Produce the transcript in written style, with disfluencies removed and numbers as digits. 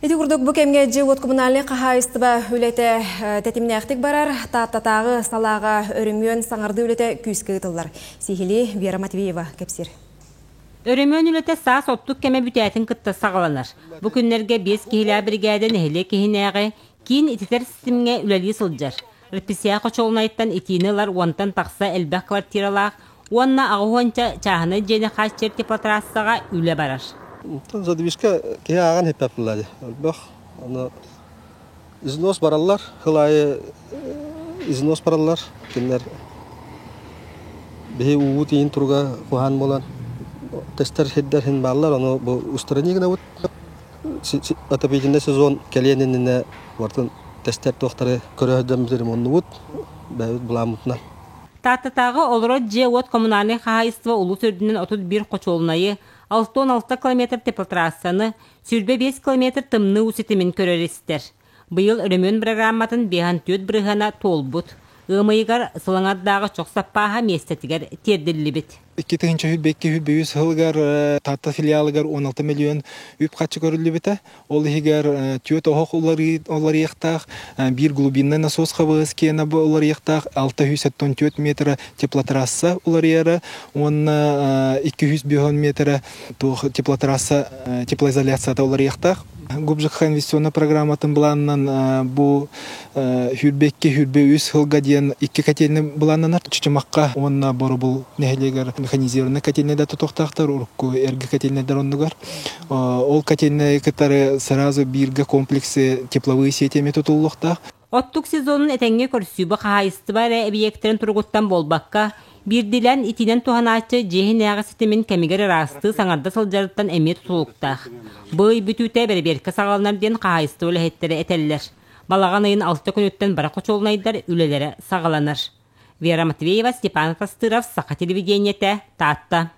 Ити курдук бу кэмҥэ дьиэ-уот коммунальнай хаһаайыстыба үлэтэ тэтимнээхтик барар, Тааттатааҕы салааҕа өрөмүөн саҥардыы үлэтэ күүскэ ыытыллар. Сиһилии Вера Матвеева кэпсиир. Өрөмүөн үлэтэ саас оттук кэмэ бүтээтин кытта саҕаланар. Бу күннэргэ биэс киһилээх биригээдэ нэһилиэк иһинээҕи киин ититэр ситимҥэ үлэлии сылдьар. РПСА хочуолунайыттан итиини ылар уонтан тахса элбэх квартиралаах уонна аҕыс уонча чааһынай дьиэни хааччыйар теплотрассаҕа үлэ барар. Задвижка киһи ааҕан иһиппэт дии. Элбэх. Аны износ бараллар. Сыл аайы износ бараллар. Кинилэр биһи уубут иин туруга куһаан буолан тестер сирдэр иһин бааллар. Ону бу устранение гынабыт. Отопительный сезон кэлиэн иннинэ барытын тестер туохтары көрө сылдьан ремоннубут. Бэйэбит былааммытынан. Тааттатааҕы олорор дьиэ-уот коммунальнай хаһаайыстыба улуус үрдүнэн 31 хочуолунайы, 66 километр теплотрассаны, 25 километр тымныы уу ситимин көрөр-истэр. Быйыл өрөмүөн бырагырааматын 54 бырыһыана туолбут. Ыам ыйыгар Сылаҥардааҕы чох саппааһа миэстэтигэр тиэрдиллибит. 2022 сылыгар Таатта филиалыгар 16 миллион үп-харчы көрүллүбүтэ. Ол иһигэр түөрт оһох уларыйыахтаах, биир глубинный насос хабыс киэнэ уларыйыахтаах, 674 метра теплотрасса уларыйара уонна 205 метра теплотрасса теплоизоляцията уларыйыахтаах. ГУБЖХ инвестиционнай программатын былаанынан бу сүүрбэ икки-сүүрбэ үс сылга диэн икки котельнай былааннанар. Чычымахха уонна Боробул нэһилиэгэр механизированнай котельнайдар тутуохтаахтар, урукку эргэ котельнайдар оннугар. Ол котельнайы кытары сразу бииргэ комплексы тепловые сети эмиэ тутуллуохтаах. Оттук сезонун этэҥҥэ көрсүү хаһаайыстыба эрэ эбийиэктэрин туругуттан буолбакка, биирдиилээн итиинэн туһанааччы дьиэ иһинээҕи ситимин кэмигэр ыраастыы саҥарда сылдьарыттан эмиэ тутулуктаах. Бу ый бүтүүтэ бэрэбиэркэ саҕаланар диэн хаһаайыстыба үлэһиттэрэ этэллэр. Балаҕан ыйын алта күнүттэн бары хочуолунайдар үлэлэрэ саҕаланар. Вера Матвеева, Степан Костыров, Саха телевидениетэ, Таатта.